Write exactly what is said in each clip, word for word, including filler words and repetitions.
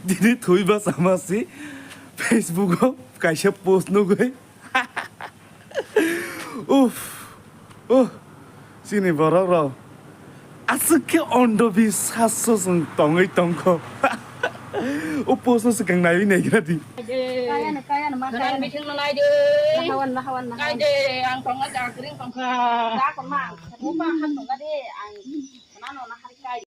Dini thwi ba sama si Facebook o kaisa post nugwi. Uff. Oh, chini borok rok. Aswk khe ondo biswas o chwng tongwi tongkho. O post o swkang naiwi naigra di. Kaya no, kaya no, ma kaya no. Bising no nai de. Nahawan, nahawan, nahawan. Kai de, ang tonga, ang kring tongkha. Da ko ma, mo ma han tonga de, ang nano na hari kai.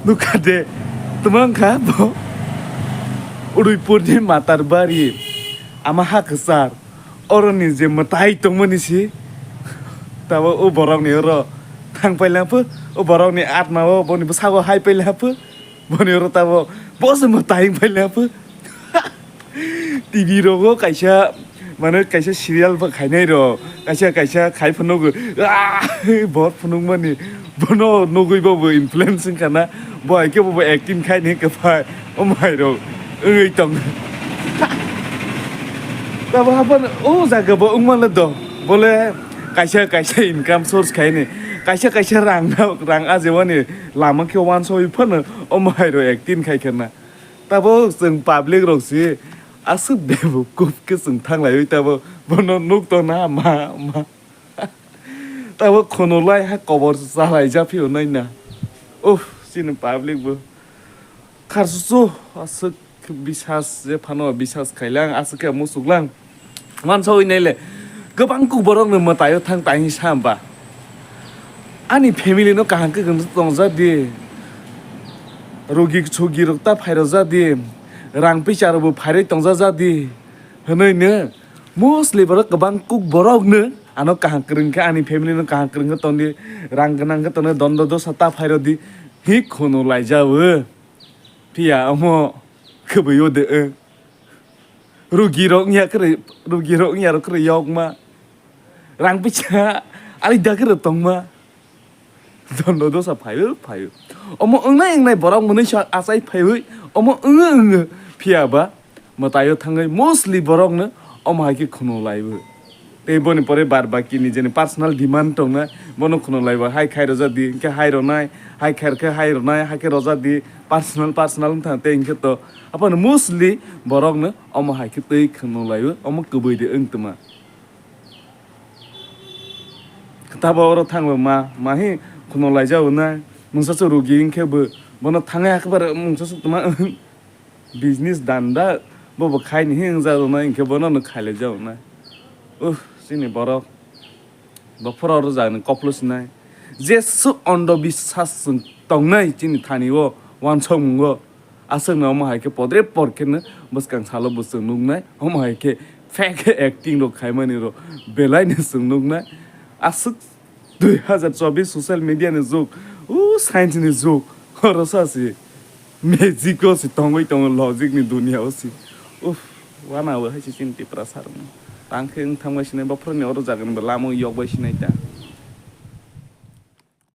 Nukha de, twmang kha bo. Udaipurni Matarbari, ama ha kwchar, oroni je mwtai tongmani si, tabo o borokni oro thang pailapho, o borokni atma o boni bwsago hai pailapho, boni oro tabo bo se mwtai pailapho. T V rogo kaisa, mane kaisa serial bo khainai rok, kaisa kaisa khai phunukgo, ah, bor phunukmani, bono nugwi bo bo influence wngkha na, bo hai khe bo bo acting khaini kwphai, o mai rok wngwi tong. Tabo hapan o jaga bo wngmano do, bole kaisa kaisa income source khaini, kaisa kaisa rang, rang ajewani lama khe wansoi phano o mai rok acting khai khe na. Tabuk chwng public rok si aswk bebukuf khe chwng thanglaiwi tabuk bono nuk tongna ma ma. Tabuk khunulai ha kobor chalaijak phio naina. Uff, chini public bo kharsusu aswk bisas je phano bisas khailang aswk khe muchuklang. Mansawi naile, kwbang kuk borokno mwtaio thang tang sa ba. Ani family no kaham khe tongjak di. Rugi sugi rok ta phairojak di. Rang picha rok bo phairwi tongjak di. Hwnwi no mostly borok kwbang kuk borokno ano kaham kwrwng khe ani family no kaham kwrwng khe tong di. Rang gwnang khe tong di dondo dosa ta phairo di. Hi khunu laijao. Phiya omo kwbwi o de. Rugi rok wngya kwrwi, rugi rok wngya rok kwrwi yokma. Rang picha alida kwrwi tongma. Dondo dosa phaio, phaio. Omo wngnai wngnai borok mwnwi sa achai phaiwi, omo wngo wngo. Phiya ba mwtaio thangwi mostly borokno omo hai khe khunu laiwi. Tei boni pore bar baki ni jeni personal demand tongnai, bono khunu laiwi hai khai rojak di, hinkhe hai ronai, hai kher khe hai ronai, hai khe rojak di, personal, personal wng thang tei hinkhe to. Aphano mostly borokno omo hai khe twi khunu laiwi, omo kwbwi de wng tongma. Tabo oro thangbo ma, ma hi khunu laijao nai, mungsa se rugi hinkhe bo, bono thangai hakhe bare mungsa se tongma. Business danda bo bo khaini hi wngjago nai, hinkhe bono no khailai jago nai. Uff, chini borok. Bophoro rwjakni koplo sinai. Jesu ondo bisas chwng tongnai chini thani o wansokmungo. Aswkno omo hai khe podre por kheno bwskang salo bo chwng nuknai. Omo hai khe fake acting rok khaimani rok belaino chwng nuknai. Aswk dui hazar chobis social media ni jug, o science ni jug, oro sa si magic o si tongwi tongo, logic ni dunia o si. Uff, wana o hai si chini Tiprasa rok. Tang khe wng thangbai sinai, bophorni oro jaga ni bo lama o yok bai sinai ta.